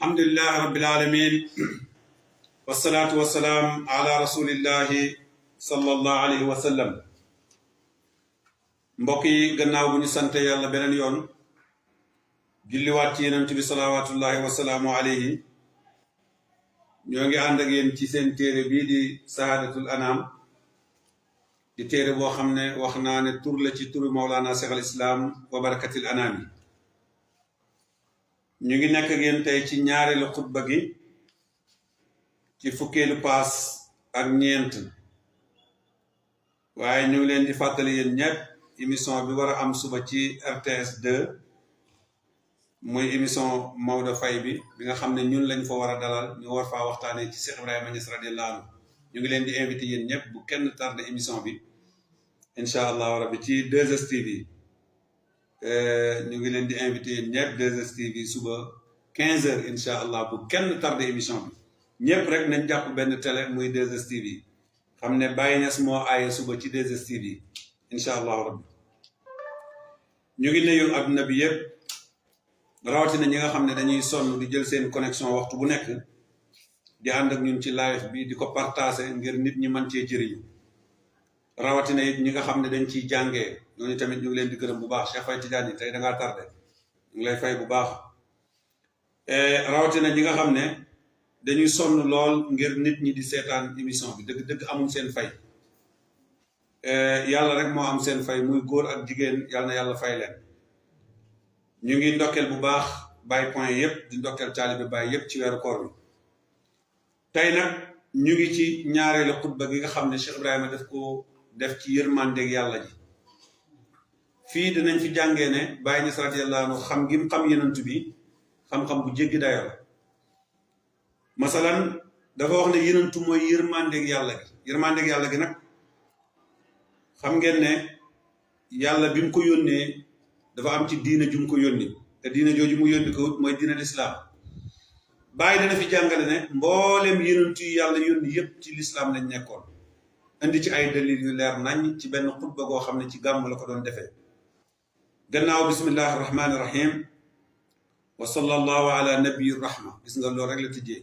alhamdulillahi rabbil alamin wasalaatu wasalaam ala rasulillahi sallallahu alayhi wa sallam. mbokk yi gannaaw bu ñu sante yàlla beneen yoon julliwaat ci yenent bi salawatullahi wasalaamu alayhi ñoo ngi ànd ak yéen ci seen téere bii di sahaadatul anam di téere boo xam ne wax naa ne tur la ci turu Mawlana Cheikh al Islam wa barakatil anam yi. ñu ngi nekk ak yéen tey ci ñaareelu xutba gi ci fukkeelu paas ak ñeent waaye ñu ngi leen di fàttali yéen ñëpp émission bi war a am suba ci RTS 2 muy émission Maodo Faye bi nga xam ne ñun lañ fa war a dalal ñu war faa waxtaanee ci Cheikh Ibrahima Niass radiyallahu anhu. ñu ngi leen di invité yéen ñëpp bu kenn tardé émission bi incha allahu rabbi ci 2STV ñu ngi leen di invité yéen ñëpp 2STV suba 15h incha allah bu kenn tardé émission bi ñëpp rek nañ jàpp benn télé muy 2STV xam ne Baye Niass moo aaye suba ci 2STV incha allahu rabbi. ñu ngi nuyu adduna bi yëpp rawatina ñi nga xam ne dañuy sonn di jël seen connexion waxtu bu nekk di ànd ak ñun ci live bi di ko partager ngir nit ñi mën cee jëriñu rawatina it ñi nga xam ne dañ ciy jàngee ñooñu tamit ñu ngi leen di gërëm bu baax Cheikh Faye Tidiane tey da ngaa tardé ñu ngi lay fay bu baax rawatina ñi nga xam ne dañuy sonn lool ngir nit ñi di seetaan émission bi dëgg-dëgg amul seen fay yàlla rek moo am seen fay muy góor ak jigéen yàlla na yàlla fay leen. ñu ngi ndokkeel bu baax Baye point yëpp di ndokkeel taalibe Baye yëpp ci weeru koor bi. tey nag ñu ngi ci ñaareelu xutba gi nga xam ne Cheikh Ibrahima daf ko def ci yërmandeeg yàlla ji. fii dinañ fi jàngee ne Baye Niass radiyallahu anhu xam gi mu xam yenent bi xam-xam bu jéggi dayoo la. masalan dafa wax ne yenentu mooy yërmandeeg yàlla gi yërmandeeg yàlla gi nag xam ngeen ne yàlla bi mu ko yónnee dafa am ci diina ju mu ko yónni te diina jooju mu yónni ko mooy diina lislaam. Baye dana fi jàngale ne mboolem yenentu yi yàlla yónni yépp ci lislaam lañ nekkoon indi ci ay dalil yu leer nañ ci benn xutba goo xam ne ci gàmm la ko doon defee. gannaaw bismillahi rahmaani rahim wa sallallahu ala nabii rahma gis nga loolu rek la tijjee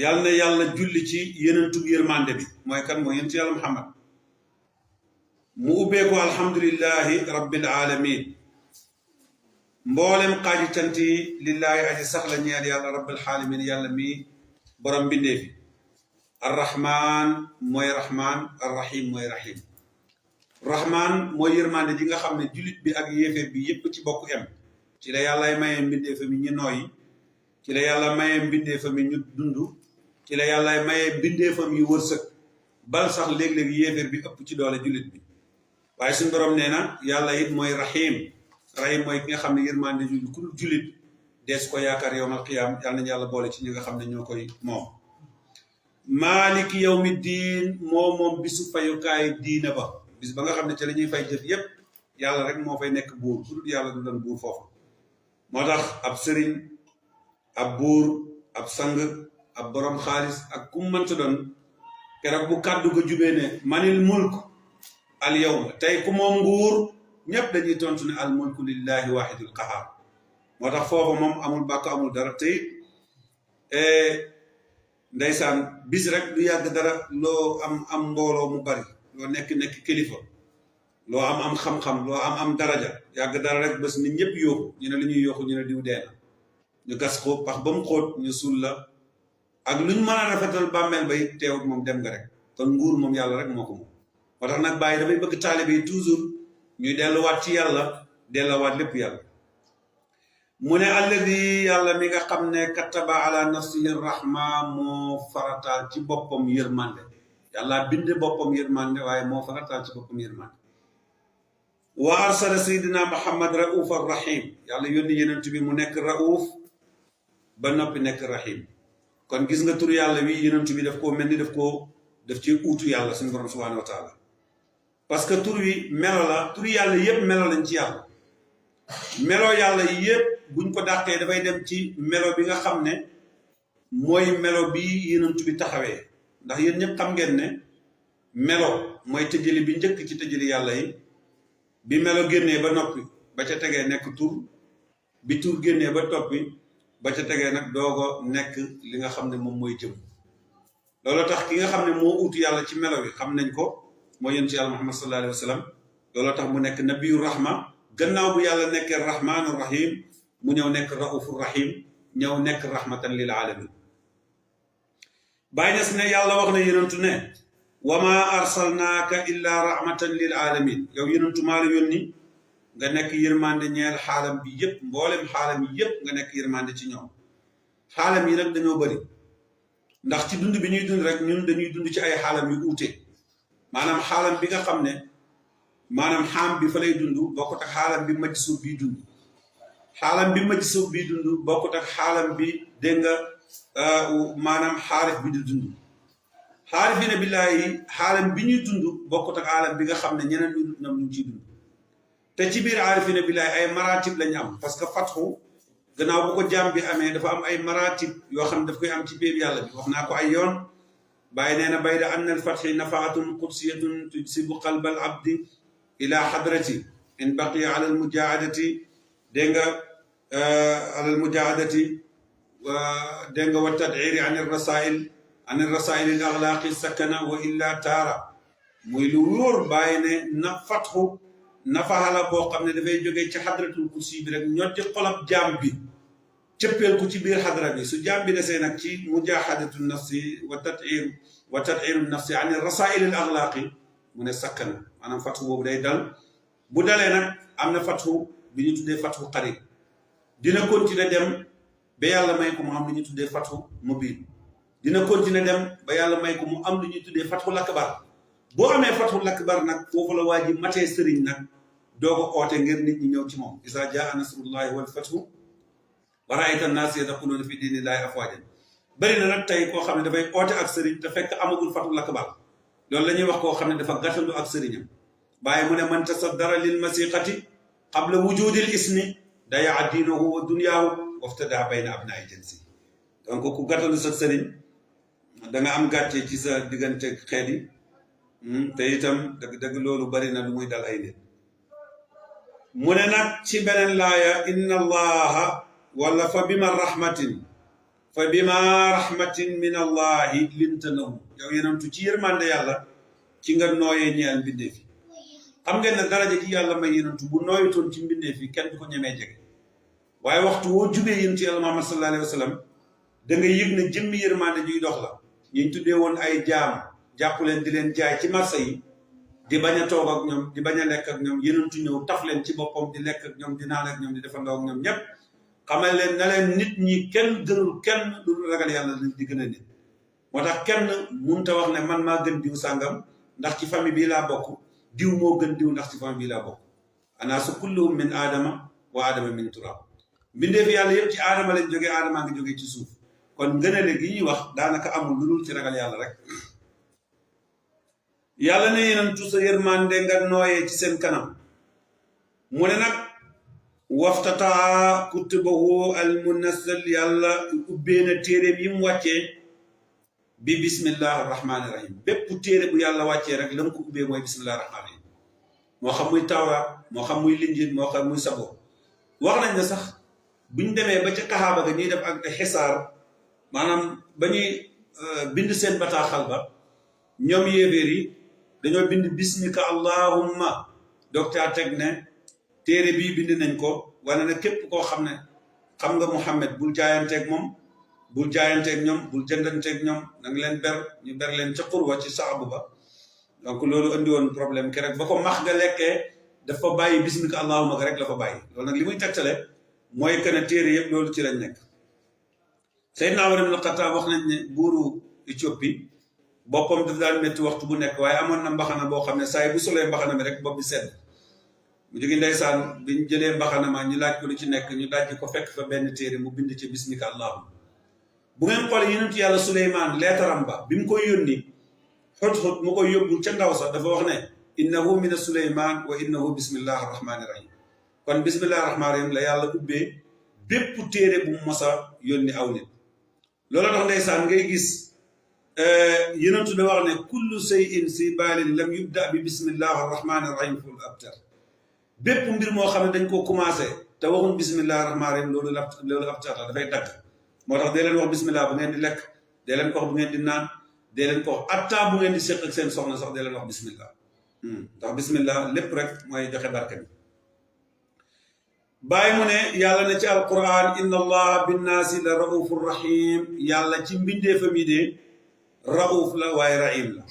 yàlla na yàlla julli ci yenentu yërmande bi mooy kan mooy yonent yàlla Muhammad mu ubbee ko alhamdulillahi rabbil alamin mboolem xaaji cant yi lillahi aji sax la ñeel yàlla rabbil alamin yàlla mi borom mbindee fi arrahman mooy rahman arrahim mooy rahim. rahman mooy yërmande ji nga xam ne jullit bi ak yéeféer bi yépp ci bokk em ci la yàllay mayee mbindeefa mi ñu nooyi ci la yàlla mayee mbindeefa mi ñu dund ci la yàllay mayee mbindeefa mi wërsëg bal sax léeg-léeg yéeféer bi ëpp ci doole jullit bi. waaye suñu borom nee na yàlla it mooy rahim rahim mooy ki nga xam ne yërmande ju ku jullit dees ko yaakaar yowmal qiyaam yàlla nañu yàlla boole ci ñi nga xam ne ñoo koy moom. maaliki yawmi diin moom bisu fayukaay diina ba bis ba nga xam ne ci la ñuy fay jëf yépp yàlla rek moo fay nekk buur ku dul yàlla du doon buur foofu. moo tax ab sëriñ ab buur ab sang ab borom xaalis ak ku mu mënta doon keroog bu kàddu ga jubee ne manil mulk al yawma tey ku moom nguur ñépp dañuy tontu ne al mulku lillahi wahidul qahar. moo tax foofu moom amul bàkk amul dara tey ndeysaan bis rek du yàgg dara loo am mbooloo mu bari loo nekk kilifa loo am xam-xam loo am daraja yàgg dara rek bés nit ñëpp yooxu ñu ne li ñuy yooxu ñu ne diw dee na ñu gas ko pax ba mu xóot ñu suul la ak luñ mën a rafetal bàmmeel bay teewut moom dem nga rek kon nguur moom yàlla rek moo ko moom. moo tax nag Baye dafay bëgg taalibe yi toujours ñuy delluwaat ci yàlla delluwaat lépp yàlla. mu ne alladi yàlla mi nga xam ne kataba ala nafsihi rahma moo farataal ci boppam yërmande yàlla binde boppam yërmande waaye moo farataal ci boppam yërmande. wa arsala sayyidina Muhammad rauf rahim yàlla yónni yenent bi mu nekk rauf ba noppi nekk rahim. kon gis nga tur yàlla wi yenent bi daf koo mel ni daf ci uutu yàlla suñu borom subhanahu wa taala parce que tur wi melo la tur yàlla yépp melo lañ ci yàlla melo yàlla yépp buñ ko dàqee dafay dem ci melo bi nga xam ne mooy melo bi yenent bi taxawee ndax yéen ñëpp xam ngeen ne melo mooy tëjali bi njëkk ci tëjali yàlla yi bi melo génnee ba noppi ba ca tegee nekk tur bi tur génnee ba toppi ba ca tegee nag doogo nekk li nga xam ne moom mooy jëm loolu tax ki nga xam ne moo utu yàlla ci melo wi xam nañ ko mooy yonent yàlla Muhammad sallallahu alayhi wa sallam loolu tax mu nekk nabiyu rahma gannaaw bu yàlla nekkee rahmaanu rahim mu ñëw nekk raufur rahim ñëw nekk rahmatan lil alamin bàyyi nes ne yàlla wax na yonentu ne wa ma arsalnaaka illa rahmatan lil alamin yow yonentu maa la yónni nga nekk yërmande ñeel xaalam bi yëpp mboolem xaalam yi yëpp nga nekk yërmande ci ñoom xaalam yi nag dañoo bëri ndax ci dund bi ñuy dund rek ñun dañuy dund ci ay xaalam yu uute maanaam xaalam bi nga xam ne maanaam xaam bi fa lay dund bokkut ak xaalam bi maj suuf bii dund xaalam bi maj suuf bii dund bokkut ak xaalam bi dégg nga maanaam xaarif bi di dund xaarif yi ne billaahi xaalam bi ñuy dund bokkut ak xaalam bi nga xam ne ñeneen ñu ñoom ñu ngi ciy dund te ci biir aarifina billahi ay maratib lañu am parce que fatxu gannaaw bu ko jaam bi amee dafa am ay maratib yoo xam ne daf koy am ci biir yàlla bi wax naa ko ay yoon bàyyi nee na bayda anna al fatxi nafaatun qudsiyatun tujsibu qalba al abdi ila xadrati in baqiya ala al mujaadati dégg nga ala al mujaadati dégg nga wa tadiri an al rasail al axlaaqi sakana wa illa taara muy lu wóor bàyyi ne na fatxu nafaala boo xam ne dafay jógee ci xadratul kursi bi rek ñotti xolab jaam bi cëppeel ko ci biir xadra bi su jaam bi desee nag ci mujahadatu nafsi wa tatiru nafsi an rasail al axlaaqi mu ne sakkana maanaam fatxu boobu day dal bu dalee nag am na fatxu bi ñu tuddee fatxu qarib dina continuer dem ba yàlla may ko mu am lu ñu tuddee fatxu mubin dina continuer dem ba yàlla may ko mu am lu ñuy tuddee fatxu lakbar boo amee fatxu lakbar nag foofu la waa ji matee sëriñ nag doo ko oote ngir nit ñi ñëw ci moom isa jaa nasrullahi wal fathu wa raayta annaas yadxuluuna fi diinillahi afwaajan bëri na nag tey koo xam ne dafay oote ak sëriñ te fekk amagul fatxu lakbar loolu la ñuy wax koo xam ne dafa gàttandu ak sëriñam bàyyi mu ne man tasaddara lil masiqati qabla wujudil ismi dayaa diinahu wa dunyaahu waftada bayna abnaai jinsi donc ku gàttandu sa sëriñ da nga am gàcce ci sa diggante xeet yi te itam dëgg-dëgg loolu bari na lu muy dal ay nit mu ne nag ci beneen laaya inna allaha wala fa bima rahmatin min allahi linta lahum yow yenentu ci yërmande yàlla ci nga nooyee ñeel mbindeef yi xam ngeen ne daraja ji yàlla may yenentu bu nooyutoon ci mbindeef yi kenn du ko ñemee jege waaye waxtu woo jubee yéen ci yàlla Muhammad sallallahu alayhi wa sallam da nga yëg ne jëmmi yërmande juy dox la ñu tuddee woon ay jaam jàpp leen di leen jaay ci marché yi di bañ a toog ak ñoom di bañ a lekk ak ñoom yenentu ñëw taf leen ci boppam di lekk ak ñoom di naan ak ñoom di defandoo ak ñoom ñëpp xamal leen na leen nit ñi kenn gënul kenn du ragal yàlla di gën a nit moo tax kenn munta wax ne man maa gën diw sàngam ndax ci famille bii laa bokk diw moo gën diw ndax ci famille bii laa bokk anaasu kulluhum min aadama wa aadama min turab mbindeef yàlla yëpp ci aadama lañ jógee aadamaa ngi jógee ci suuf kon ngënale gi ñuy wax daanaka amul lu dul ci ragal yàlla rek yàlla ne yenentu sa yërmande nga nooyee ci seen kanam mu ne nag waftataa kutubahu al munazzal yàlla ubbee na téeréem yi mu wàccee bi bismillahi rahmaani rahim bépp téere bu yàlla wàccee rek la mu ko ubbee mooy bismillahi rahmaani rahim moo xam muy tawraat moo xam muy linjiil moo xam muy saboo wax nañ ne sax buñ demee ba ca kaxaaba ga ñuy def ak xisaar maanaam ba ñuy bind seen bataaxal ba ñoom yéeféer yi dañoo bind bismika allahumma docteur teg ne téere bii bind nañ ko wane na képp koo xam ne xam nga Muhammad bul jaayanteeg moom bul jaayanteeg ñoom bul jëndanteeg ñoom na nga leen ber ñu ber leen ca xurwa ci saabu ba donc loolu andi woon problème ki rek ba ko max nga lekkee dafa bàyyi bismika allahumma ga rek la fa bàyyi loolu nag li muy tegtale mooy que ne téere yëpp loolu ci lañ nekk Seydina Umar ibn Xattaab wax nañ ne buuru Éthiopie boppam daf daan métti waxtu bu nekk waaye amoon na mbaxana boo xam ne saa yi bu solee mbaxana mi rek bopp bi sedd mu jóge ndeysaan biñ jëlee mbaxana ma ñu laaj ko lu ci nekk ñu dajji ko fekk fa benn téere mu bind ci bismika allahumma bu ngeen xoolee yonentu yàlla Suleymaan leetaram ba bi mu koy yónni xut-xut mu koy yóbbul ca ndaw sax dafa wax ne innahu min Suleymaan wa innahu bismillahi rahmaani rahim kon bismillahi rahmaani rahim la yàlla ubbee bépp téere bu mu mos a yónni aw nit loolu tax ndeysaan ngay gis yenentu da wax ne kullu shay'in si baalin lam yubda bi bismillahi rahmaani rahim ful abtar bépp mbir moo xam ne dañ koo commencé te waxuñ bismillah rahmaan rahim loolu ab caat la dafay dagg moo tax dee leen wax bismillah bu ngeen di lekk dee leen ko wax bu ngeen di naan dee leen ko wax atta bu ngeen di séq ak seen soxna sax dee leen wax bismillah ndax bismillah lépp rek mooy joxe barke bi bàyyi mu ne yàlla ne ci alquran inna allaha binnaasi la raufur rahim yàlla ci mbindeefam yi de rauf la waaye rahim la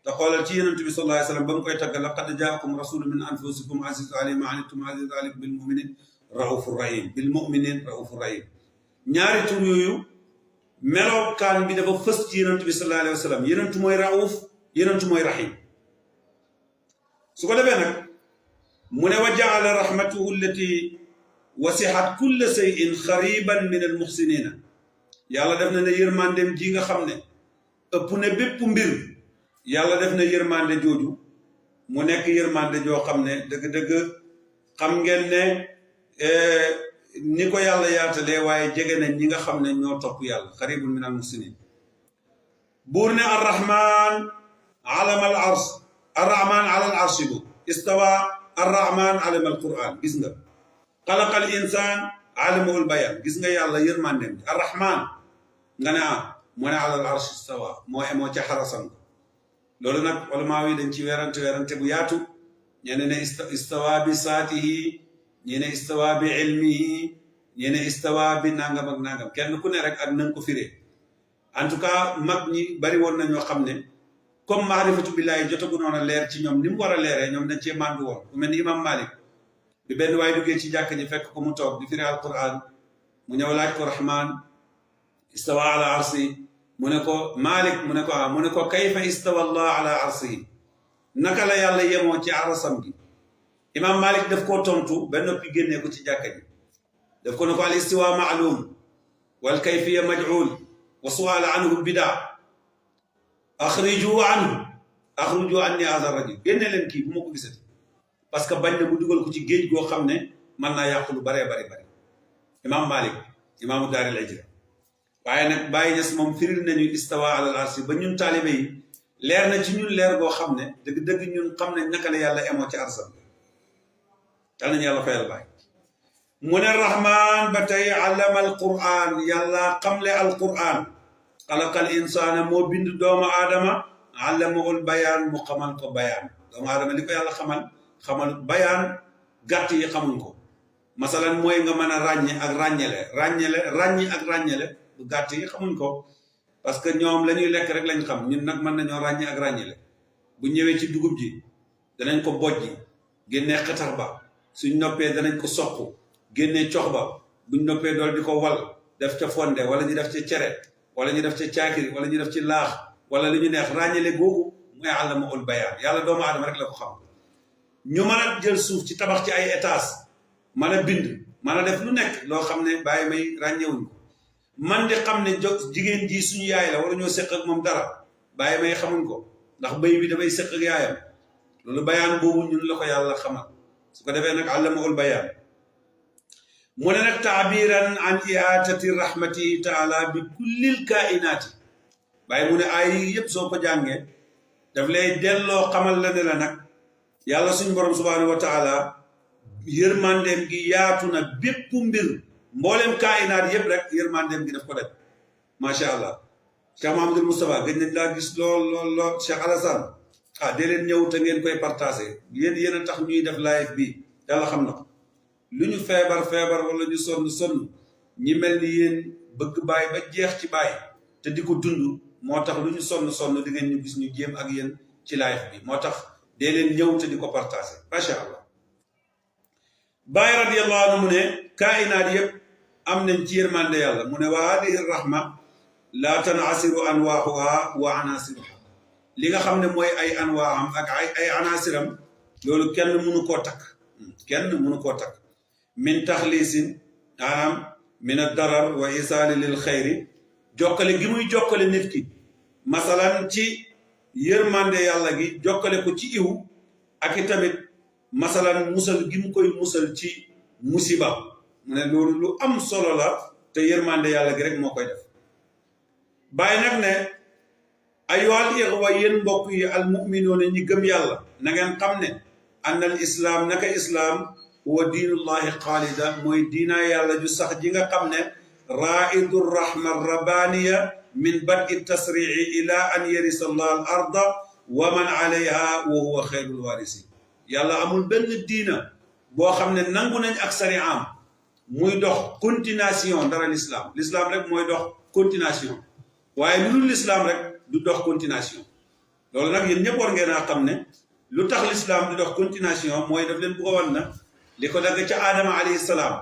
te xoolal ci yonent bi sallallahu alayhi wa sallam ba mu koy tagg laqad jaakum rasulun min anfusikum azizun alayhi ma anittum azizun alaykum bil muminin raufur rahim bil muminin raufur rahim ñaari tur yooyu melokaan bi dafa fës ci yonent bi sallallahu alayhi wa sallam yonent mooy rauf yonent mooy rahim su ko defee nag mu ne wa jaala rahmatuhu allati wasihat kulla shay'in xariban min al muxsinina yàlla def na ne yërmandeem ji nga xam ne ëpp na bépp mbir yàlla def na yërmande jooju mu nekk yërmande joo xam ne dëgg-dëgg xam ngeen ne ni ko yàlla yaatalee waaye jege nañ ñi nga xam ne ñoo topp yàlla xaribun min al muxsinin buur ne arrahman alama al ars arrahman ala al arshi bu istawa arrahman alama al quran gis nga xalaqa al insan alamahul bayan gis nga yàlla yërmandeem ji arrahman nga ne mu ne ala al arshi istawa moo emoo ca xarasam loolu nag ulamaa yi dañ ci werante bu yaatu ñene ne istawa bi saatihi ñene istawa bi ilmihi ñene istawa bi nangam ak nangam kenn ku ne rek ak nanga ko firee en tout cas mag ñi bari woon na ñoo xam ne comme maarifatu billahi jotagunoon a leer ci ñoom ni mu war a leeree ñoom dañ cee màndu woon ku mel ni imam Malik bi benn waay duggee ci jàkk ji fekk ko mu toog di firi alquran mu ñëw laaj ko rahman istawa ala arsi mu ne ko Malik mu ne ko mu ne ko kayfa istawa allah ala arsihi naka la yàlla yemoo ci arasam gi imam Malik daf koo tontu ba noppi génnee ko ci jàkka ji daf ko ne ko al istiwa maalum wal kayfiya majhul wa sual anhu bida axriju anni hadha rajul génne leen kii bu ma ko gisati parce que bañ na bu dugal ko ci géej goo xam ne mën naa yàqu lu baree bari imam Malik imaamu daaril hijra waaye nag Baye Niass moom firil nañu istawa alal arsi ba ñun taalibe yi leer na ci ñun leer goo xam ne dëgg-dëgg ñun xam nañ naka la yàlla emoo ci arsam yal nañu yàlla fayal Baye mu ne rahman ba tey allama al quran yàlla xamle al quran xalaqal insaana moo bind doomu aadama allamahul bayaan mu xamal ko bayaan doomu aadama li ko yàlla xamal bayaan gàtt yi xamuñ ko masalan mooy nga mën a ràññe ak ràññi ak ràññele bu gàtt yi xamuñ ko parce que ñoom la ñuy lekk rek lañ xam ñun nag mën nañoo ràññe ak ràññele bu ñëwee ci dugub ji danañ ko bojji génnee xetax ba suñ noppee danañ ko soq génnee cox ba buñ noppee dool di ko wal def ca fonde wala ñu def ca cere wala ñu def ca caakiri wala ñu def ci laax wala li ñu neex ràññele googu mooy allamahul bayaan yàlla doomu aadama rek la ko xam ñu mën a jël suuf ci tabax ci ay étage mën a bind mën a def lu nekk loo xam ne bàyyi may ràññewuñ ko man di xam ne jigéen ji suñu yaay la wala ñoo séq ak moom dara bàyyi may xamuñ ko ndax béy bi dafay séq ak yaayam loolu bayaan boobu ñun la ko yàlla xamal su ko defee nag allamahul bayaan mu ne nag taabiran an iatati rahmatihi taala bi kullil kainaati bàyyi mu ne ay yëpp soo ko jàngee daf lay delloo xamal la ne la nag yàlla suñu borom subhanahu wa taala yërmandeem gi yaatu na bépp mbir mboolem kainaat yëpp rek yërmandeem gi daf ko def macha allah Cheikh Mahamadul Moustapha gëj nañ laa gis lool Cheikh Alassane dee leen ñëw te ngeen koy partagé yéen a tax ñuy def live bi yàlla xam na ko lu ñu feebar wala ñu sonn ñi mel ni yéen bëgg bàyyi ba jeex ci bàyyi te di ko dund moo tax lu ñu sonn di ngeen ñu gis ñu jéem ak yéen ci live bi moo tax dee leen ñëw te di ko partagé macha allah Baay radiyallahu anhu mu ne kainaat yëpp am nañ ci yërmande yàlla mu ne wa hadihi rahma la tanasiru anwaaxuha wa anasiruha li nga xam ne mooy ay anwaam ak ay anasiram loolu kenn mënu koo takk min taxliisin maanaam min ad-darar wa isaali lil xayri jokkale gi muy jokkale nit ki masalan ci yërmande yàlla gi jokkale ko ci iw ak i tamit masalan musal gi mu koy musal ci musiba mu ne loolu lu am solo la te yërmande yàlla gi rek moo koy def bàyyi nag ne ayyuhal ixwa yéen mbokk yi al muminuuna ñi gëm yàlla na ngeen xam ne anna al islaam naka islaam huwa diinullahi xaalida mooy diina yàlla ju sax ji nga xam ne raidu rahma rabaniya min badi tasrii ila an yarisa allah al arda wa man alayha wa huwa xayrul warisi yàlla amul benn diina boo xam ne nangu nañ ak sariyaam muy dox continuation dara l'islam rek mooy dox continuation waaye lu dul l'islam rek du dox continuation loolu nag yéen ñëpp war ngeen a xam ne lu tax l'islam di dox continuation mooy daf leen bëgg a wan na li ko dagg ca aadama alayhi salaam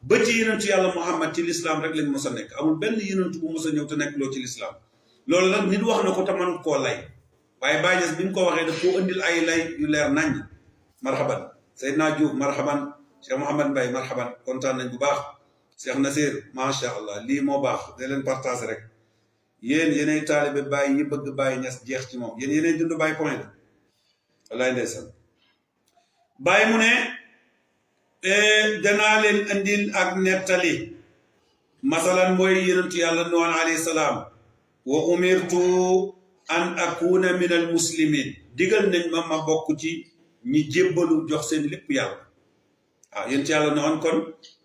ba ci yonentu yàlla muhammad ci l'islam rek lañ mos a nekk amul benn yonentu bu mos a ñëw te nekk loo ci l'islam loolu nag nit wax na ko te mënut koo lay waaye Baye Niass bi mu ko waxee daf koo indil ay lay yu leer naññ marhaban Seydina Diouf marhaban Cheikh Mouhamed Mbaye marhaban kontaan nañ bu baax Cheikh Nasir macha allah lii moo baax da leen partage rek yéen yéenay taalibe Baye yi bëgg Baye Niass jeex ci moom yéen yéenay dund Baye point la wallaay ndeysaan Baye mu ne danaa leen andil ak nettali masalan mooy yonentu yàlla Nuuh alayhi salaam wa umirtu an akuna min al muslimin digal nañ ma bokk ci ñi jébbalu jox seen lépp yàlla waaw yonentu yàlla Nuuh kon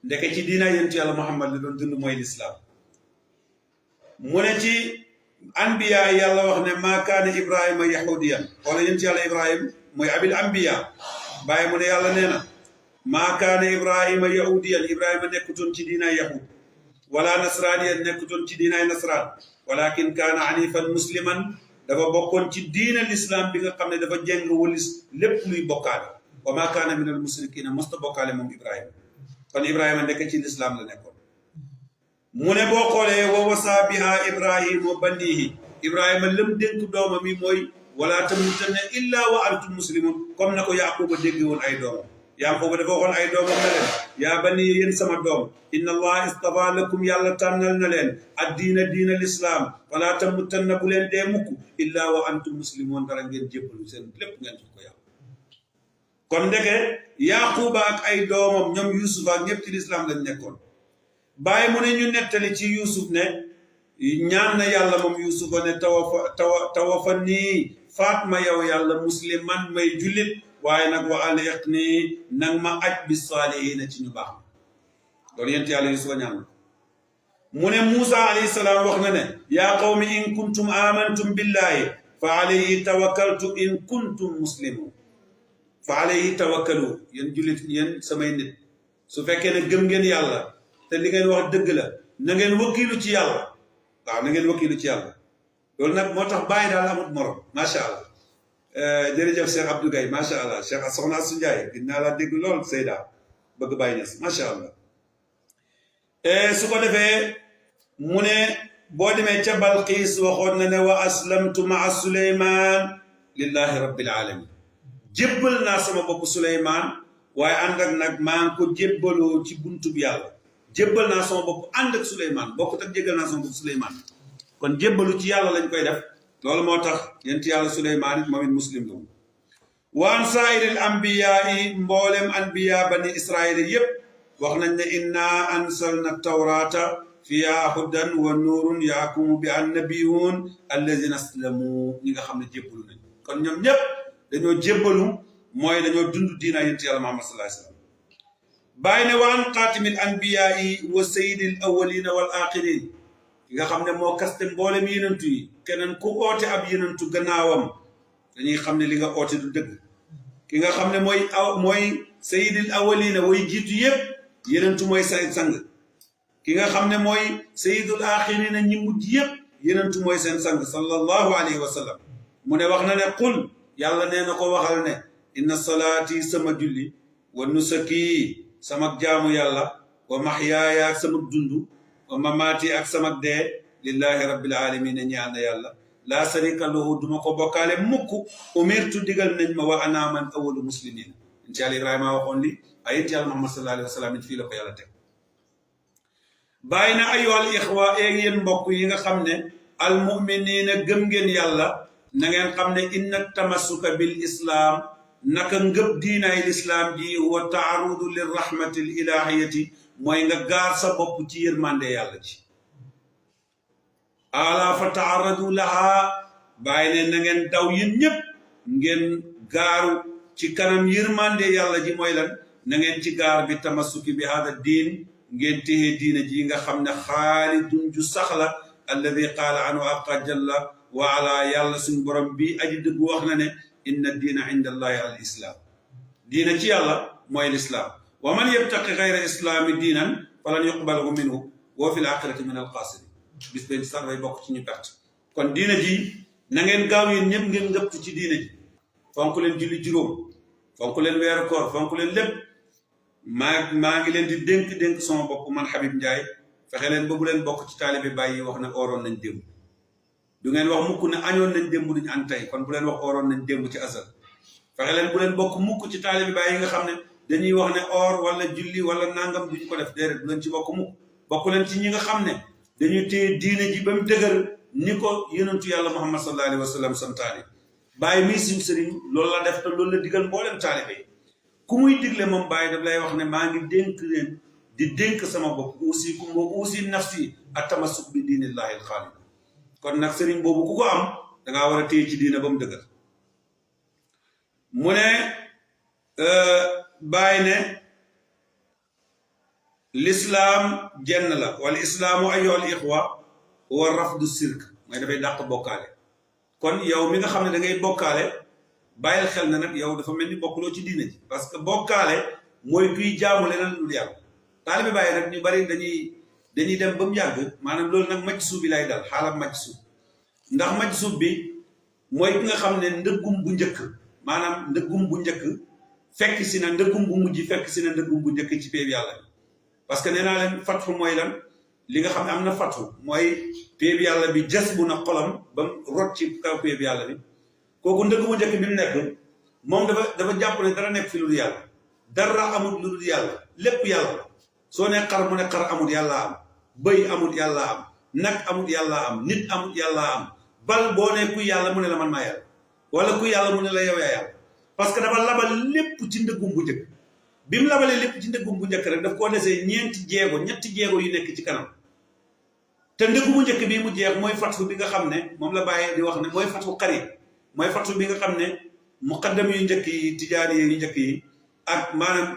ndeke ci diina yonentu yàlla Muhammad la doon dund mooy lislaam mu ne ci anbiya yàlla wax ne maa kaana ibrahima yahudiyan wala yonentu yàlla ibrahim mooy abil anbiya Baye mu ne yàlla nee na maa kaana ibrahima yahudiyan ibrahima nekkutoon ci diinaay yahud wala nasraniyan nekkutoon ci diinaay nasran walakin kaana hanifan musliman dafa bokkoon ci diina l'islam bi nga xam ne dafa jeng walis lépp luy bokkaale wa maa kaana min al musrikina mosta bokkaale moom ibrahima kon ibrahima nekk ci l'islam la nekkoon mu ne boo xoolee wa wasaa biha ibrahima bandihi ibrahima lëm dénk doomam yi mooy wala tamutanna illa wa antum muslimun comme na ko yaquba dégg woon ay doomam yaquba dafa waxoon ay doomam na leen yaa bani yéen sama doom inna allah istafa lakum yàlla tànnal na leen addiina diina l'islam wala tamutanna bu leen dee mukk illa wa antum muslimun dara ngeen jébbalu seen lépp ngeen ko yàlla kon ndeke yaquba ak ay doomam ñoom yusuf ak ñëpp ci l'islam lañ nekkoon Baye mu ne ñu nettali ci yusuf ne ñaan na yàlla moom yusufa ne tawafa nii faat ma yow yàlla musliman may jullit waaye nag wa aliq nii nag ma aj bi saalihiina ci ñu baax loolu yent yàlla yusufa ñaan na mu ne Muusa alayhi salaam wax na ne yaa qawmi in kuntum amantum billahi fa alayhi tawakkaltu in kuntum muslimun fa alayhi tawakkalu yéen jullit yéen samay nit su fekkee ne gëm ngeen yàlla te li ngeen wax dëgg la na ngeen wakiilu ci yàlla waaw na ngeen wakiilu ci yàlla loolu nag moo tax Baye daal amut morom macha allah jërëjëf Cheikh Abdou Gaye macha allah Cheikh soxna Assou Ndiaye gis naa la dégg lool Seyda bëgg Baye Niass macha allah su ko defee mu ne boo demee ca Balqiis waxoon na ne wa aslamtu maa Suleymaan lillahi rabbil alamin jébbal naa sama bopp Suleymaan waaye ànd ak nag maa ngi ko jébbaloo ci buntub yàlla jébbal naa sama bopp ànd ak Suleymaan bokkut ak jéggal naa sama bopp Suleymaan kon jébbalu ci yàlla lañ koy def loolu moo tax yent yàlla Suleymaan it moom it muslim la wa an saa'iril anbiyaa yi mboolem anbiya bani israil yépp wax nañ ne inna ansalna tawrata fiha hudan wa nuurun yahkumu bi annabiyun alladina aslamu ñi nga xam ne jébbalu nañ kon ñoom ñépp dañoo jébbalu mooy dañoo dund diina yent yàlla Muhammad sallallahu alayhi wa sallam bàyyi ne wa an xaatimil anbiyaa yi wa sayyidil awwalina wal axirin ki nga xam ne moo kaste mboolem yenentu yi keneen ku oote ab yenentu gannaawam dañuy xam ne li nga oote du dëgg ki nga xam ne mooy sayyidil awwalina way jiitu yépp yenentu mooy say sang ki nga xam ne mooy sayyidul axirina ñi mujj yépp yenentu mooy seen sang sallallahu alayhi wa sallam mu ne wax na ne qul yàlla nee na ko waxal ne inna salaati sama julli wa nusaki sama jaamu yàlla wa maxyaaya ak sama dundu wa mamaati ak sama dee lillahi rabbil alamin ñaan na yàlla laa sarika lahu duma ko bokkaale mukk umirtu digal nañ ma wa ana man awwalu muslimin incha allah Ibrahima waxoon li ay it yàlla Muhammad sallallahu alayhi wa sallam it fii la ko yàlla teg bàyyi na ayyuhal ixwa eeg yéen mbokk yi nga xam ne al muminina gëm ngeen yàlla na ngeen xam ne inna tamassuka bil islam naka ngëb diinaay lislaam ji wa taarudu lir rahmatil ilahiyati mooy nga gaar sa bopp ci yërmande yàlla ci ala fa taaradu laha bàyyi ne na ngeen daw yéen ñépp ngeen gaaru ci kanam yërmande yàlla ji mooy lan na ngeen ci gaar bi tamassuki bi hada diin ngeen téye diina ji nga xam ne xaalidun ju sax la alladi qaala anhu aqa jalla wa ala yàlla suñ borom bi aji dëgg wax na ne inna diina inda allahi al islam diina ci yàlla mooy lislaam wa man yabtaqi gayra islaami diinan falan yuqbalahu minhu wa fi l axirati min al xaasirin bis bañ sax day bokk ci ñu perte kon diina ji na ngeen gaaw yéen ñëpp ngeen ngëptu ci diina ji fonk leen julli juróom fonk leen weeru koor fonk leen lépp maa ngi leen di dénk sama bopp man Habib Ndiaye fexe leen ba bu leen bokk ci taalibe Baay yi wax ne ooroon nañ démb du ngeen wax mukk ne añoon nañ démb duñu an tey kon bu leen wax ooroon nañ démb ci asal fexe leen bu leen bokk mukk ci taalibe Baay yi nga xam ne dañuy wax ne or wala julli wala nangam duñ ko def déedéet bu leen ci bokk mukk bokk leen ci ñi nga xam ne dañuy téye diine ji ba mu dëgër ni ko yonentu yàlla Muhammad sallallahu alayhi wa sallam santaane Baay mii suñu sëriñ loolu la def te loolu la digal mboolem taalibe yi ku muy digle moom Baay daf lay wax ne maa ngi dénk leen di dénk sama bopp uusikum wa uusi nafsi at-tamassuk bi diinillahi al-xaalid kon nag sëriñ boobu ku ko am dangaa war a téye ci diina ba mu dëgër mu ne Baay ne l'islaam jenn la wal islaamu ayyuhal ixwa huwa rafdu sirk mooy dafay dàq bokkaale kon yow mi nga xam ne da ngay bokkaale bàyyil xel na nag yow dafa mel ni bokkuloo ci diina ji parce que bokkaale mooy kuy jaamu leneen lu yàlla taalibe Baay nag ñu bari dañuy dem ba mu yàgg maanaam loolu nag maj suub bi lay dal xaalam maj suub ndax maj suub bi mooy ki nga xam ne ndëggum bu njëkk maanaam ndëggum bu njëkk fekk si na ndëggum bu mujj fekk si na ndëggum bu njëkk ci péeb yàlla bi parce que nee naa leen fatfu mooy lan li nga xam ne am na fatfu mooy péeb yàlla bi jas bu na xolam ba mu rot ci kaw péeb yàlla bi kooku ndëgg bu njëkk bi mu nekk moom dafa jàpp ne dara nekk fi lu dul yàlla dara amul lu dul yàlla lépp yàlla soo ne xar mu ne xar amul yàlla am bëy amul yàlla am nag amul yàlla am nit amul yàlla am bal boo ne kuy yàlla mu ne la man maa yàlla wala kuy yàlla mu ne la yow yaa yàlla parce que dafa labal lépp ci ndëggum bu njëkk bi mu labalee lépp ci ndëggum bu njëkk rek daf koo desee ñetti jéego yu nekk ci kanam te ndëggu bu njëkk bii mu jeex mooy fatfu bi nga xam ne moom la bàyyee di wax ne mooy fatfu xarib mooy fatfu bi nga xam ne muqaddam yu njëkk yi tijaani yu njëkk yi ak maanaam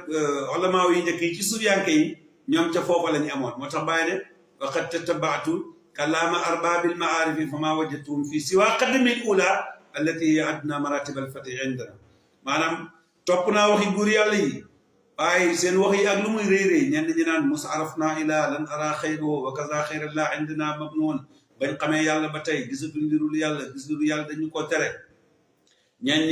ulamaaw yu njëkk yi ci sufiyanke yi ñoom ca foofa la ñu amoon moo tax bàyyi ne waqad tatabatu kalaama arbaabil maarifi fa maa wajadtuhum fii siwa qadamil ula allati hiya adna maratib al fatih indana maanaam topp naa waxi góor yàlla yi waaye seen wax yi ak lu muy réy réy ñenn ñi naan mos araf naa ilaa lan ara xayruhu wa kaza xayrallah indana mabnuun bañ xamee yàlla ba tey gisatuñ lu yàlla gis lu yàlla dañu ko tere ñenn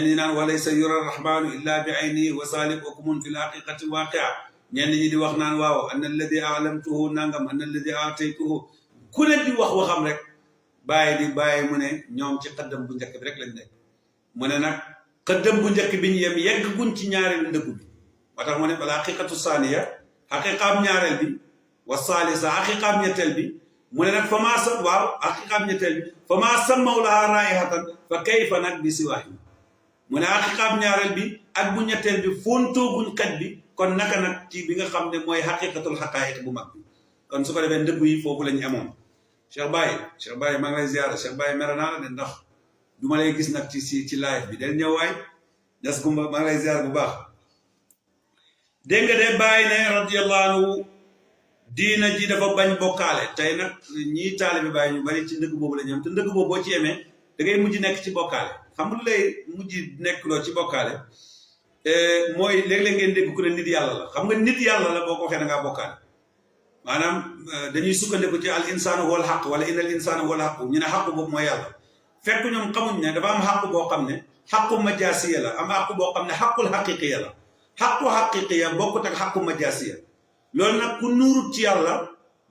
ñi naan walaysa yura rahmanu illa bi aynihi wa salib okumun fi l haqiqati waaqia ñenn ñi di wax naan waaw anna alladi alamtuhu nangam anna alladi ataytuhu ku ne di wax waxam rek bàyyi mu ne ñoom ci xaddam bu njëkk bi rek lañ nekk mu ne nag xaddam bu njëkk bi ñu yem yegg guñ ci ñaareelu ndëggu bi moo tax mu ne bala haqiqatu saaniya haqiqaam ñaareel bi wa saalisa haqiqaam ñetteel bi mu ne nag fa maa sa waaw haqiqaam ñetteel bi fa maa sammaw laha raihatan fa kayfa nag bi siwaahi mu ne haqiqaam ñaareel bi ak bu ñetteel bi foontooguñ kat bi kon naka nag ci bi nga xam ne mooy haqiqatul haqaa'iq bu mag bi kon su ko defee ndëggu yi foofu la ñu amoon Cheikh Baye maa ngi lay ziyaara Cheikh Baye mere naa la de ndax du ma lay gis nag ci live bi del ñëw waay des gumba maa ngi lay ziyaara bu baax dégg nga de Baye ne radiyallahu anhu diina ji dafa bañ bokkaale tey nag ñii taalibe Baye ñu bari ci ndëgg boobu la ñu am te ndëgg boobu boo ci yemee da ngay mujj nekk ci bokkaale xam nga lu lay mujj nekk loo ci bokkaale mooy léeg-léeg ngeen dégg ku ne nit yàlla la xam nga nit yàlla la boo ko waxee da ngaa bokkaale maanaam dañuy sukkandiku ci al insaanu wal xaq wala innal insaana wal xaq ñu ne xaq boobu mooy yàlla fekk ñoom xamuñ ne dafa am xaq boo xam ne xaqu majaasiya la am xaq boo xam ne xaqul xaqiqiya la xaqu xaqiqiya bokkut ak xaqu majaasiya loolu nag ku nuurut ci yàlla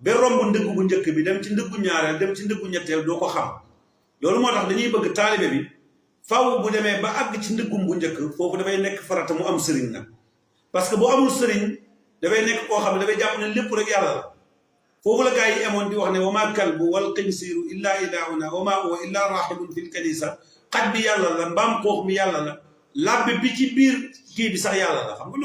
ba romb ndëggu bu njëkk bi dem ci ndëggu ñaareel dem ci ndëggu ñetteel doo ko xam loolu moo tax dañuy bëgg taalibe bi faw bu demee ba àgg ci ndëggum bu njëkk foofu dafay nekk farata mu am sëriñ nag parce que bu amul sëriñ dafay nekk koo xam ne dafay jàpp ne lépp rek yàlla la foofu la gaa yi amoon di wax ne wa maa kalbu wal xinsiiru illaa ilaahuna wa maa huwa illaa raahibun fil kanisa xaj bi yàlla la mbaam xoox mi yàlla la labbe bi ci biir kii bi sax yàlla la xam nga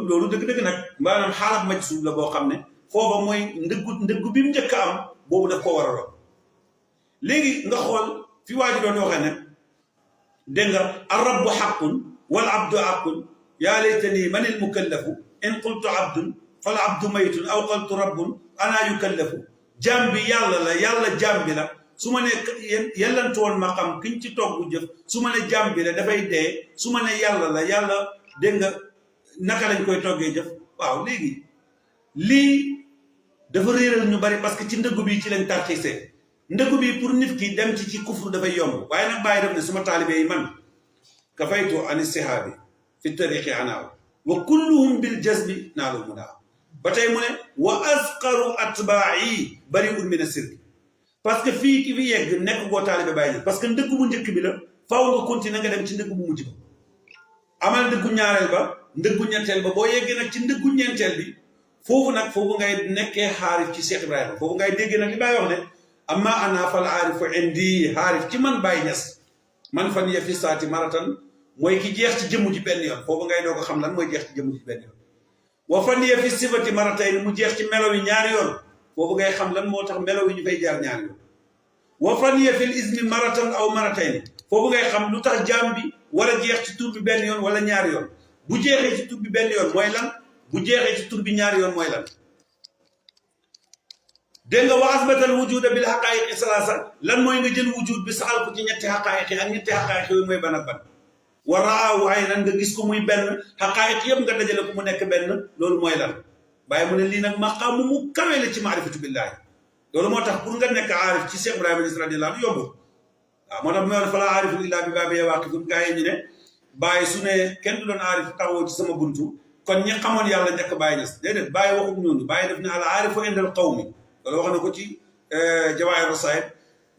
loolu dëgg-dëgg nag maanaam xaalab majsuub la boo xam ne foofa mooy ndëggu bi mu njëkk a am boobu daf koo war a doon léegi nga xool fi waa ji doon waxee ne dégg nga arrabbu xaqun wal abdu xaqun yaa laytani manil mukallafu in qultu abdun fal abdu maytun aw qultu rabbun ana yukallafu jaam bi yàlla la yàlla jaam bi la su ma ne yellantu woon ma xam kiñ ci togg jëf su ma ne jaam bi la dafay dee su ma ne yàlla la yàlla dégg nga naka lañ koy toggee jëf waaw léegi lii dafa réeral ñu bari parce que ci ndëggu bi ci lañ tarxiisee ndëggu bi pour nit ki dem ci kufru dafay yomb waaye nag bàyyi def ne suma taalibe yi man kafaytu an istihaabi fi tariqi anaaw wa kulluhum bil jazbi naalu munaa ba tey mu ne wa asqaru atbaa'i bari'un min as-sirk parce que fii ki fi yegg nekk goo taalibe bàyyi parce que ndëggu bu njëkk bi la faaw nga continuer nga dem ci ndëggu bu mujj ba amal ndëggu ñaareel ba ndëggu ñetteel ba boo yeggee nag ci ndëggu ñeenteel bi foofu ngay nekkee xaarif ci Cheikh Ibrahima foofu ngay déggee nag li Baye wax ne amma ana fal aarifu indi xaarif ci man Baye Niass man fan ya fi saati maratan mooy ki jeex ci jëmm ji benn yoon foofu ngay doo ko xam lan mooy jeex ci jëmm ji benn yoon wa fan ya fi sifati maratay mu jeex ci melo yi ñaari yoon foofu ngay xam lan moo tax melo yi ñu fay jaar ñaari yoon wa fan ya fil ismi maratan aw maratay foofu ngay xam lu tax jaam bi wala jeex ci tur bi benn yoon wala ñaari yoon bu jeexee ci tur bi benn yoon mooy lan bu jeexee ci tur bi ñaari yoon mooy lan dégg nga wa asbatal wujuda bil haqaayiqi salaasa lan mooy nga jël wujud bi saxal ko ci ñetti haqaayiq ak ñetti haqaayiq yooyu mooy ban ak ban wa raawu aynan nga gis ko muy benn haqaayiq yëpp nga dajale ko mu nekk benn loolu mooy lan bàyyi mu ne lii nag maqaamu mu kawe la ci maarifatu billaahi loolu moo tax pour nga nekk aarif ci Cheikh Ibrahima Niass radiyallaahu anhu yomb waaw moo tax mu ne falaa aarifu illaa bi baabi waaqifun gaa yi ñu ne bàyyi su ne kenn du doon aarif taxawoo ci sama buntu kon ñi xamoon yàlla njëkk Baye Niass déedéet Baye waxut ñooñu Baye def ne al aarifu indal qawmi loolu wax na ko ci Jawaahir Rasaa'il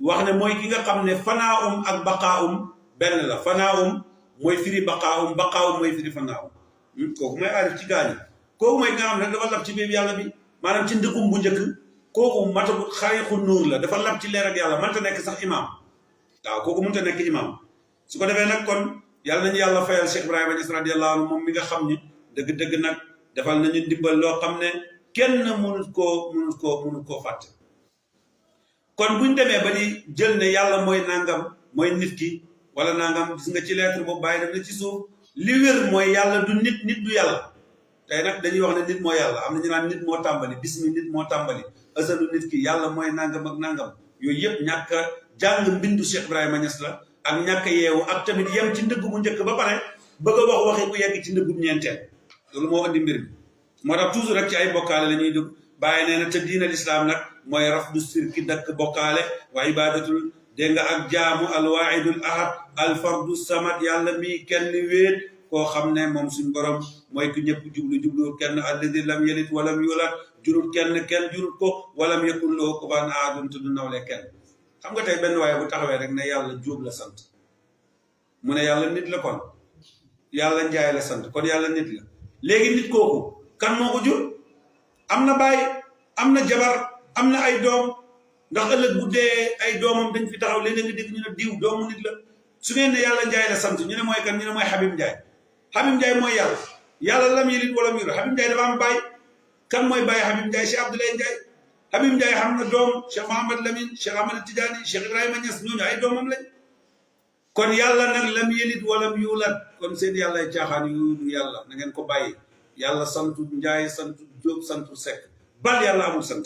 wax ne mooy ki nga xam ne fanaa'um ak baqaa'um benn la fanaa'um mooy firi baqaa'um mooy firi fanaa'um kooku mooy aarif ci gaañi kooku mooy nga xam ne dafa lab ci biir yàlla bi maanaam ci ndëkkum bu njëkk kooku matagut xariqu nuur la dafa lab ci leer ak yàlla mënta nekk sax imaam waaw kooku mënta nekk imaam su ko defee nag kon yàlla nañu yàlla fayal Cheikh Ibrahima Niass radiyallaahu anhu moom mi nga xam ni dëgg-dëgg nag defal nañu ndimbal loo xam ne kenn mënut koo fàtte kon buñ demee ba di jël ne yàlla mooy nangam mooy nit ki wala nangam gis nga ci lettre boobu bàyyi def na ci suuf li wér mooy yàlla du nit du yàlla tey nag dañuy wax ne nit moo yàlla am na ñu naan nit moo tàmbali bismi nit moo tàmbali asalu nit ki yàlla mooy nangam ak nangam yooyu yëpp ñàkk a jàng mbindu Cheikh Ibrahima Niass la ak ñàkk a yeewu ak tamit yem ci ndëgg bu njëkk ba pare bëgg a wax waxi ku yegg ci ndëgg bu ñeenteel loolu moo andi mbir bi moo tax toujours rek ci ay bokkaale la ñuy dugg bàyyi nee na te diina lislaam nag mooy rafdu sirki dakk bokkaale wa ibadatul dégg nga ak jaamu alwaahidul ahad alfardu samad yàlla mii kenn wéet koo xam ne moom suñ borom mooy ku ñëpp jublu kenn alladi lam yalid walam yulad jurut kenn jurut ko walam yakun lahu kufuwan ahad te du nawle kenn xam nga tey benn waaye bu taxawee rek ne yàlla jóob la sant mu ne yàlla nit la kon yàlla njaay la sant kon yàlla nit la léegi nit kooku kan moo ko jur am na baay am na jabar am na ay doom ndax ëllëg bu dee ay doomam dañ fi taxaw léeg-léeg nga dégg ñu ne diw doomu nit la su ngeen ne yàlla njaay la sant ñu ne mooy kan ñu ne mooy Habib Ndiaye mooy yàlla lam yalid walam yulad Habib Ndiaye dafa am baay kan mooy baay Habib Ndiaye Cheikh Abdoulaye Ndiaye Habib Ndiaye xam na doom Cheikh Mahamad Lamine Cheikh Ahmad Tidiane Cheikh Ibrahima Niass ñooñu ay doomam lañ kon yàlla nag lam yalid walam yulad kon seen yàlla caaxaan yu yàlla na ngeen ko bàyyi yàlla santu Njaay santu Jóob santu Sekk bal yàlla amul sant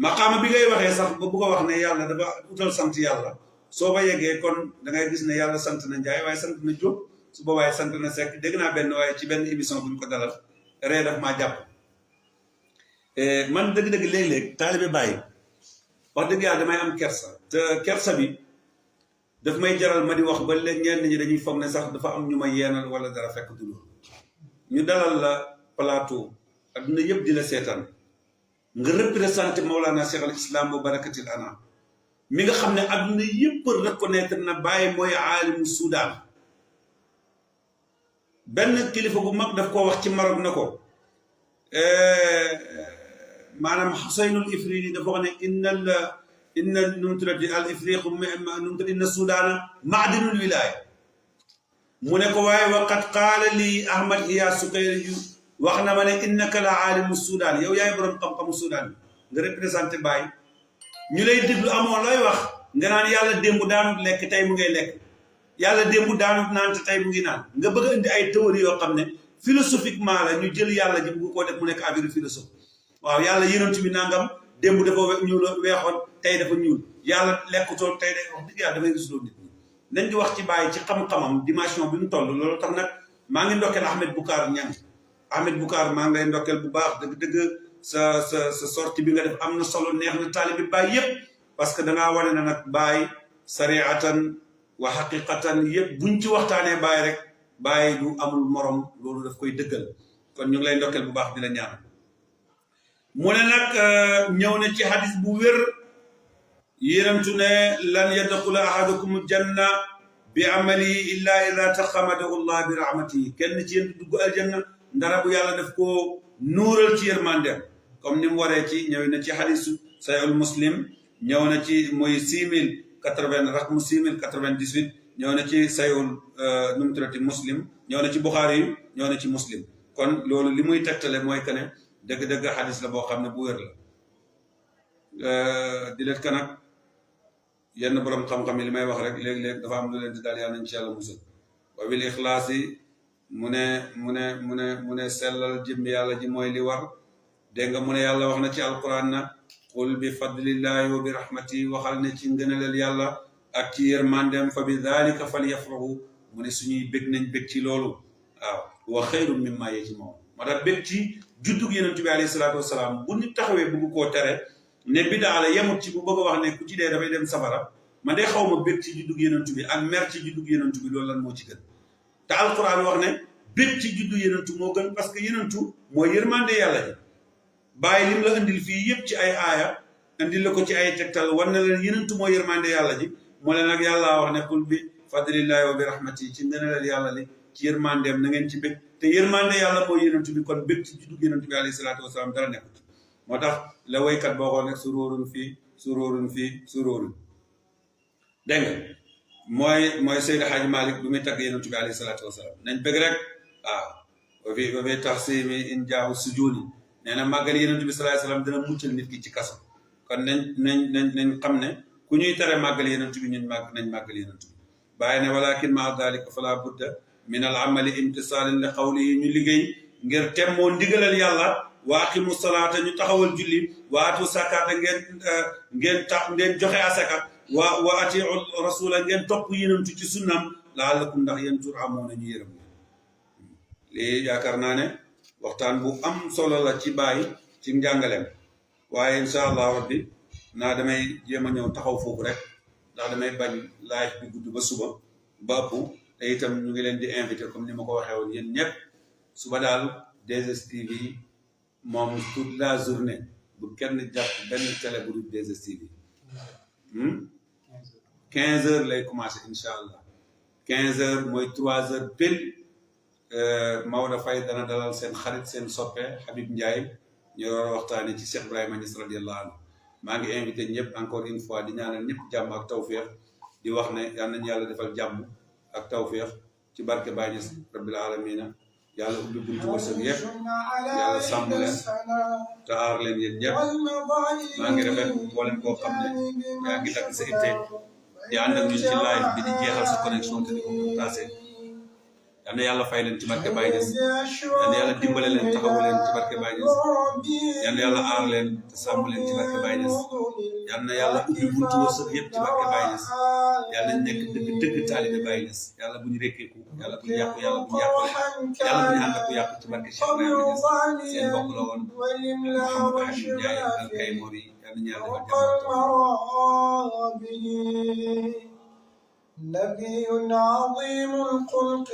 maqaama bi ngay waxee sax ba bëgg a wax ne yàlla dafa utal sant yàlla soo ba yeggee kon da ngay gis ne yàlla sant na Njaay waaye sant na Jóob su boobaa sant na Sekk dégg naa benn waaye ci benn émission bu ñu ko dalal ree daf maa jàpp man dëgg-dëgg léeg-léeg taalibe bàyyi wax dëgg yàlla damay am kersa te kersa bi daf may jaral ma di wax ba léegi ñenn ñi dañuy foog ne sax dafa am ñu ma yeenal wala dara fekk du loolu ñu dalal la plateau adduna yëpp di la seetaan nga représenté Mawlana Cheikh al Islam bu barakatil anam mi nga xam ne adduna yëpp reconnaître na Baye mooy aalimu Soudan benn kilifa gu mag daf koo wax ci Maroc na ko maanaam Xuseynul Ifriqi dafa wax ne inna numturati al ifriqu numturati inna Soudaana maadinul wilaaya mu ne ko waaye waqat qaala lii Ahmad Hiya Sukayri wax na ma ne innaka la aalimu Soudan yow yaay borom xam-xamu Soudan nga représenté Baye ñu lay déglu amoo looy wax nga naan yàlla démb daanut lekk tey mu ngay lekk yàlla démb daanu naan te tey mu ngi naan nga bëgg a indi ay théorie yoo xam ne philosophiquement la ñu jël yàlla ji bu koo def mu nekk affaire philosophe waaw yàlla yonent bi nangam démb dafa ñuul weexoon tey dafa ñuul yàlla lekkutoo tey day wax dëgg yàlla dafay gisuloo nit ñi nañ di wax ci bàyyi ci xam-xamam dimension bi mu toll loolu tax nag maa ngi ndokkeel Ahmed Boucar Niang Ahmed Boucar maa ngi lay ndokkeel bu baax dëgg-dëgg sa sortie bi nga def am na solo neex na taalibi Baay yëpp parce que dangaa wane na nag Baay sariatan wa haqiqatan yëpp buñ ci waxtaanee Baay rek Baay du amul morom loolu daf koy dëggal kon ñu ngi lay ndokkeel bu baax di la ñaan mu ne nag ñëw na ci hadis bu wér yéenamtu ne lan yadxula ahadukum janna bi amali illa ida taxamadahu llah bi rahmatihi kenn ci yéen dugg aljanna ndara bu yàlla daf koo nuural ci yërmandeem comme ni mu waree ci ñëw na ci hadisu sayul muslim ñëw na ci mooy 6080 rakmu 6098 ñëw na ci sayul nu mu tuddati muslim ñëw na ci buxaari yu ñëw na ci muslim kon loolu li muy tegtale mooy que ne dëgg-dëgg hadis la boo xam ne bu wér la di leen ka nag yenn borom xam-xam yi li may wax rek léeg-léeg dafa am lu leen di daal yàlla nañ ci yàlla musal wa bil ixlaas yi mu ne sellal jëmbi yàlla ji mooy li war dégg nga mu ne yàlla wax na ci alquran na qul bi fadlillahi wa bi rahmatihi waxal ne ci ngënaleel yàlla ak ci yërmandem fa bi dalika falyafrahu mu ne suñuy bég nañ bég ci loolu waaw wa xayrun mimma yajmaun moo tax bég ci juddug yonent bi alayhi salaatu wasalaam bu nit taxawee bëgg koo tere ne bidaa la yemut ci bu bëgg a wax ne ku ci dee dafay dem safara man de xaw ma bég ci juddug yonent bi ak mer ci juddug yonent bi loolu lan moo ci gën te alquran wax ne bég ci juddu yonentu moo gën parce que yonentu mooy yërmande yàlla ji bàyyi lim la indil fii yëpp ci ay aaya indil la ko ci ay tegtal war na leen yonentu mooy yërmande yàlla ji moo leen nag yàlla wax ne qul bi fadlillahi wa bi rahmatihi ci ngënaleel yàlla li ci yërmandeem na ngeen ci bég te yërmande yàlla mooy yonentu bi kon bég ci juddug yonentu bi alayhi salaatu wasalaam dara nekkut moo tax la woykat boo xool ne suróorun fii suróorun fii suróorun dégg nga mooy Seydi Hadji Malick bi muy tagg yonent bi alayhi salaatu wasalaam nañ bëgg rek waaw wa fi taxsimi in jaahu sujudi nee na màggal yonent bi sallallahu alayhi wasallam dina muccal nit ki ci kaso kon nañ xam ne ku ñuy tere màggal yonent bi nañ màggal yonent bi bàyyi ne walakin ma dalika fala budda min al amali imtisaalin li qawlihi ñu liggéey ngir temmoo ndigalal yàlla wa aqimu salaata ñu taxawal julli wa atu sakaata ngeen joxe asaka wa atiu rasula ngeen topp yonentu ci sunnam laallakum ndax yéen turhamuuna ñu yërëm lii yaakaar naa ne waxtaan bu am solo la ci bàyyi ci njàngaleem waaye incha allah rabbi naa damay jéem a ñëw taxaw foofu rek ndax damay bañ live bi gudd ba suba ba ëpp te itam ñu ngi leen di invité comme ni ma ko waxee woon yéen ñëpp suba daal 2STV moom toute la journée bu kenn jàpp benn télé bu dul 2STV 15 heures lay commencé incha allah 15 heures mooy 3 heures pile Maodo Faye dana dalal seen xarit seen soppe Habib Ndiaye ñu war a waxtaanee ci Cheikh Ibrahima Niass radiyallahu anhu maa ngi invité ñëpp encore une fois di ñaanal ñëpp jàmm ak tawféex di wax ne yal nañu yàlla defal jàmm ak tawféex ci barke Baye Niass rabbil alamina yàlla ubbi buntu wërsëg yëpp yàlla sàmm leen te aar leen yéen ñëpp maa ngi rafet mboolem koo xam ne yaa ngi takk sa itte di ànd ak ñun ci live bi di jeexal sa connexion te di ko partagé yal na yàlla fay leen ci barke Baye Niass yal na yàlla dimbale leen taxawu leen ci barke Baye Niass yal na yàlla aar leen te sàmm leen ci barke Baye Niass yal na yàlla ubbi buntu wërsëg yëpp ci barke Baye Niass yàlla nekk dëgg taalibe Baye Niass yàlla bu ñu rekkeeku yàlla bu ñu yàqu yàlla bu ñu yàqule yàlla bu ñu ànd ak ku yàqu ci barke Cheikh Ibrahima Niass seen mbokk la woon Mouhamadou Habib Ndiaye al Kaymori yal na yàlla defal jàmm. نبي عظيم الخلق